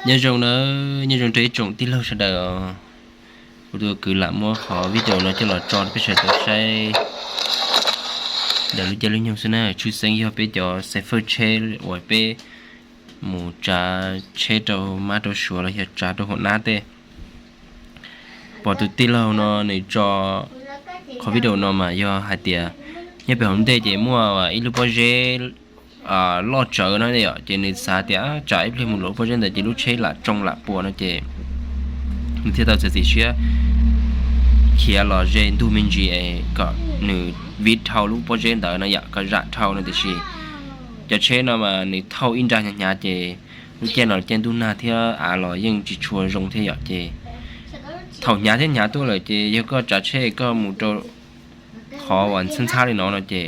Nyob zoo na, nyob zoo rau ib tsoom tij laug sawv daws os. Kuv tus kwv lam muab qhov video no coj los tso rau peb sawv daws tau saib ntawm lub caij lub nyoog xwb na. Tshwj xeeb yog peb cov xaiv fawj tsheb uas peb mus tsav tsheb rau mab rau suav los yog tsav rau hauv nab tej. Pom tus tij laug no nws tso qhov video no mas yog hais tias nyob pem hauv ntej ces muaj ib lub pob zeb loj tsawv no yom, ces nws xav tias tsam ib pliag mus lub pob zeb ntawd ces lub tsheb lam tsoo lam puas no ces nws thiaj tau txiav txim siab khiav los ze ntug me ntsis es kom nws viv dhau lub pob zeb ntawd no yom, kom zam dhau no. Tiam sis cov tsheb no mas nws thauj ib nra hnyav hnyav ces lub caij no caij ntuj nag thiab av los yeej tsis tshua zoo thiab yom, ces thaum hnyav thiab hnyav tuaj lawm ces yog koj tsav tsheb koj mus rau qhov uas ntxhab ntxhab li no no ces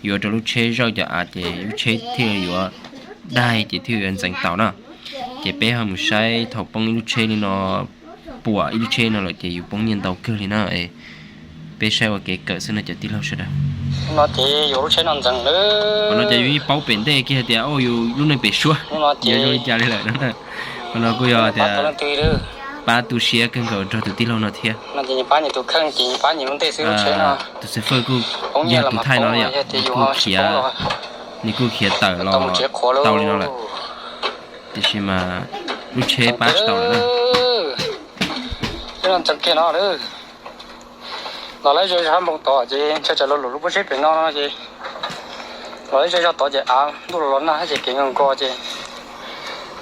yuav rau lub tsheb zawj cov av ces lub tsheb thiaj yuav daig ces thiaj yuav ntxeev tau na. Ces peb ho mus saib thaum poob ib lub tsheb li no, puas ib lub tsheb no lawm ces yus poob nyiaj ntau kawg li na. Peb saib ua kev kawm xwb no cov tij laug sawv daws. Qhov no ces yus yeej paub pem ntej kiag tias yus lub neej pem suab yuav zoo li cas li lawm no. Qhov no kuj yog tias pab tu siab kawg nkaus nrog tus tij laug no thiab. Tus xaiv fawj kuj yog tus thaij no yom, nws kuj khiav, nws kuj khiav tawm los tau li no lawm, tiam sis mas lub tsheb pab tsis tau lawm na. Los lawv zej zog npoo tod ces ntshe tsam lub lub pob zeb pem no no ces los lawv zej zog tod ces av ntuj los los nag ces kev nkaus nkaus ces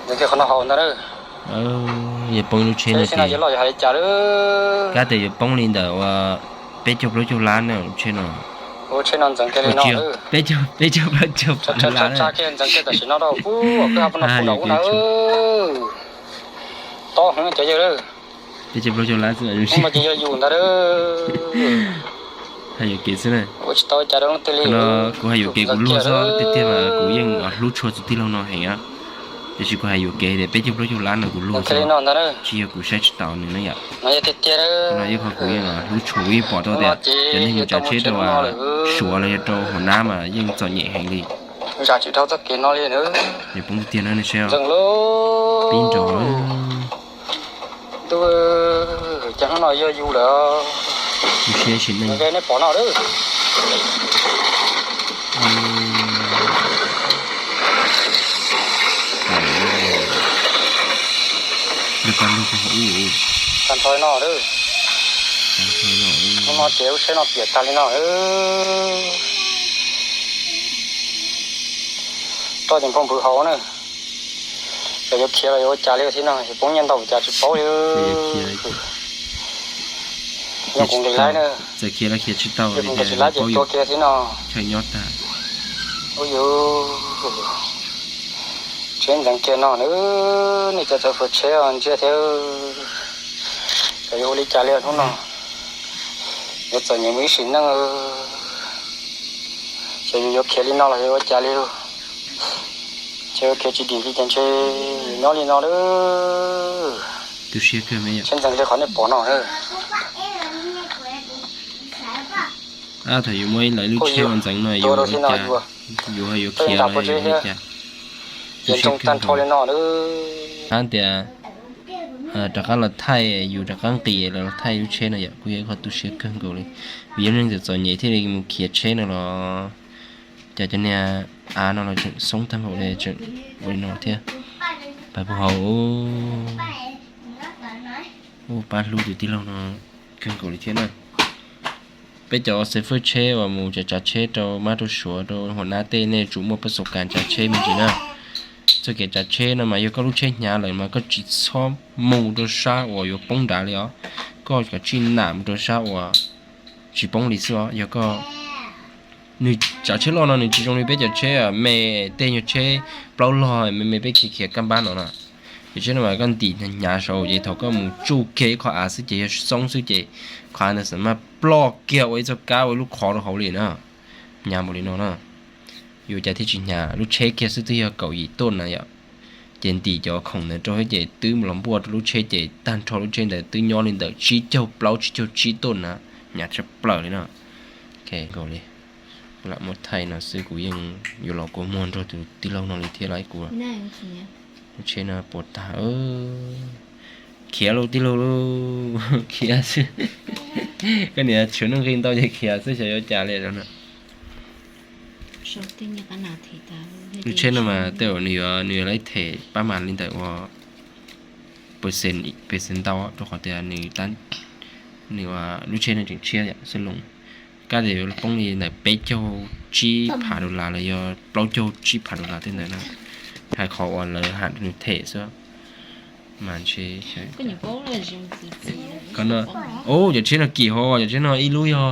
ntxeev kiag qhov no haus ntag na. Yog poob lub tsheb no ces loj yog hais li cas lawm. Kab tias yuav poob li ntawm uas peb caug plaub caug lab na lub tsheb no. Lub tsheb no ntxeev kiag li no, peb caug plaub caug lab na. Ntxeev kiag tam sim no rau pub kwj ha pub no pub no ub na. Tob heev cov yawg lawm. Peb caug plaub caug lab xwb mas ces yog yus ntag. Hais yuam kev xwb na. Ua tsis tau cas rau leej twg li. Kuv hais yuam kev kuv luag xwb tiag tiag mas kuv yeej hlub tshua tus tij laug no heev. Tiam sis kuv hais yuam kev tias peb caug plaub caug lab no kuv luag xwb, tsis yog kuv saib tsis taus nws na yom. Qhov no ib qho kuv yeej hlub tshua, kuv yeej pom tau tias cov neeg mus tsav tsheb rau suav los yog rau hauv nab mas yeej txom nyem heev li. Nws poob tiag tiag na, nej saib. Pib nrov. Cas hnub no yog yus lawm. Ib siab sim neej. Nej pom no lawm. Tag nrho no lawm. Hnub no ces lub tsheb no piam tag li no lawm. Roj ces nphau nphwv hauv na. Ces yuav khiav los yuav ua cas li thiab no, ces poob nyiaj ntau cas tsis paub li. Nyob kuv nqis laib na. Txawm khiav los khiav tsis tau li, nqis laib ces tua kiag thiab no. Chaw nyob tag. Ub yus, tsheb ntxeev kiag no na, nej cov txawv fawm tsheb ntsia thiab. Ces yuav ua li cas li hnub no, yuav txom nyem mus ib sim neej. Ces yus yuav khiav li no los yuav ua cas li lauj? Ces yuav khiav tsis dim li ces ntshe yuav nyob li no lawm. Tsheb ntxeev li qhov nej pom no na. Thaum yus muaj ib lawv lub tsheb ua ntxeev no yus ua cas, yus ho yuav khiav los yus ua cas? Ces ntsoog tag nrho li no lawm. Hab tias rov qab los thaij, yus rov qab nqis los thaij lub tsheb no yom, kuj yog ib qho tu siab kawg nkaus li. Vim yog neeg txom txom nyem thiaj li mus khiav tsheb no los cas cov niag av no los tseem xoob tag npaum li, tseem ua li no thiab. Pab puag hauv, pab hlub tus tij laug no kawg nkaus li thiab na. Peb cov xaiv fawj tsheb uas mus tsav tsav tsheb rau mab rau suav rau hauv nab tej, nej tsum muaj pab xov kas tsav tsheb me ntsis na. Txoj kev tsav tsheb no mas yog koj lub tsheb hnyav lawm mas koj tsis txhob mus rau sab uas yuav poob nrad li os. Koj kom tsij nam mus rau sab uas tsis poob li xwb os. Yog koj, nws tsav tsheb loj no nws tsis zoo li peb cov tsheb me, tej nyuag tsheb plaub log me me peb khiav khiav kab npab no na. Cov tsheb no mas koj ntim hnyav saud ces thaum koj mus tsuj kiag ib qho av xwb ces yog xoob xwb ces qhov av ntawd xam maj ploj kiag ua ib txoj kab ua ib lub qhov rau hauv li na. Hnyav npaum li no na. Yuav cas thiaj tsis hnyav, lub tsheb kiag xwb twb yog kaum yim tuj na yom. Ces ntim cov khoom ntawd rau ces twb los npuaj rau lub tsheb ces tag nrho lub tsheb ntawd twb nyob li ntawm tsib caug plaub tsib caug tsib tuj na. Hnyav tshaj plaws li no. Nkaus li, lam muab thaij no xwb kuv yeej yuav los kua muag nrog tus tij laug no li thiab lauj kuv. Lub tsheb no puas tag. Khiav lauj tij laug lauj, khiav xwb. Koj niam tshuav nuj nqi ntau ces khiav xwb xyov yuav cas li no. Lub tsheb no mas tej zaum nws yuav, nws yuav laib them pab mas li ntawm ua pes xees ntau rau qhov tias nws, lub tsheb no tseem tshiab yom, xab loos. Kab tias yuav poob li ntawm peb caug tsib phav dollar los yog plaub caug tsib phav dollar tej ntawd na. Hais qhov uas lawv ham rau nws them xwb. Mas ntshe, o, cov tsheb no kim hov, cov tsheb no ib lub yog,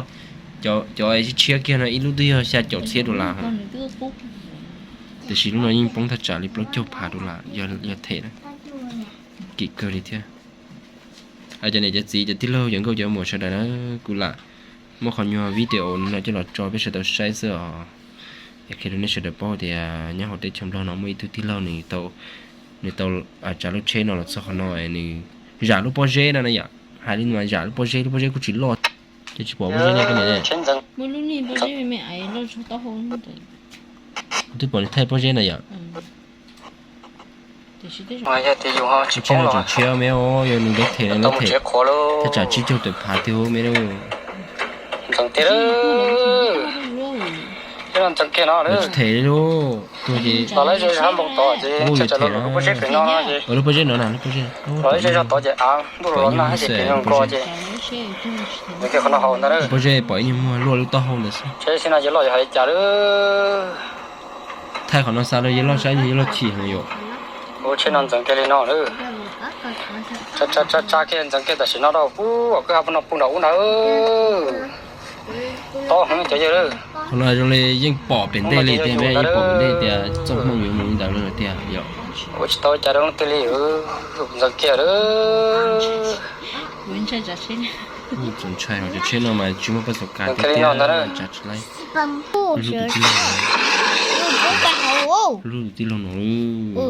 cov tshiab kiag no ib lub twb yog xya caum txhiab dollar. Tiam sis lub no yeej poob thaj tsam li plaub caug phav dollar yog them na. Kim kawg li thiab. Cov niam cov txiv cov tij laug cov nkauj cov muam sawv daws na, kuv lam muab qhov nyuag video no coj los tso peb sawv daws saib xwb os. Es qhia rau nej sawv daws paub tias nyob hauv teb chaws Nplog no muaj ib tug tij laug nws tau, nws tau tsav lub tsheb no los txog qhov no es nws zam lub pob zeb no na yom. Hais li mas zam lub pob zeb, lub pob zeb kuj tsis loj, ces tsis pom pob zeb ne. Twb pom nws thaij pob zeb na yom. Tsheb no tseem tshiab me, yog nws lawv them, lawv them thaj tsam tsib caug tawm phav tiag me. Ntxeev tiag, ntxeev kiag no, lawv tsis them li lauj, tuag ces, ua yuav them na. Lub pob zeb no na, lub pob zeb, pob zeb pom ib nyuag muag luaj lub taub hau ntawd xwb. Thaij qhov no xa rau yawg loj saib, yawg loj chim heev yom. Ua tsheb no ntxeev kiag li no, tsa kiag ntxeev kiag tam sim no rau pub, kwj ha no pub nram ub ntag. Tob heev cov yawg. Qhov no zoo li yeej pom pem ntej li tiag, yeej pom pem ntej tias txoj hmoo yuav mus li ntawd lawm tiag yom. Ua tsis tau cas rau leej twg li, ntxeev kiag lawm. Txaus ntshai os, cov tsheb no mas tsis muaj paj xom kas tiag tiag, tsav tsis laib. Lub tus tij laug no, lub tus tij laug no.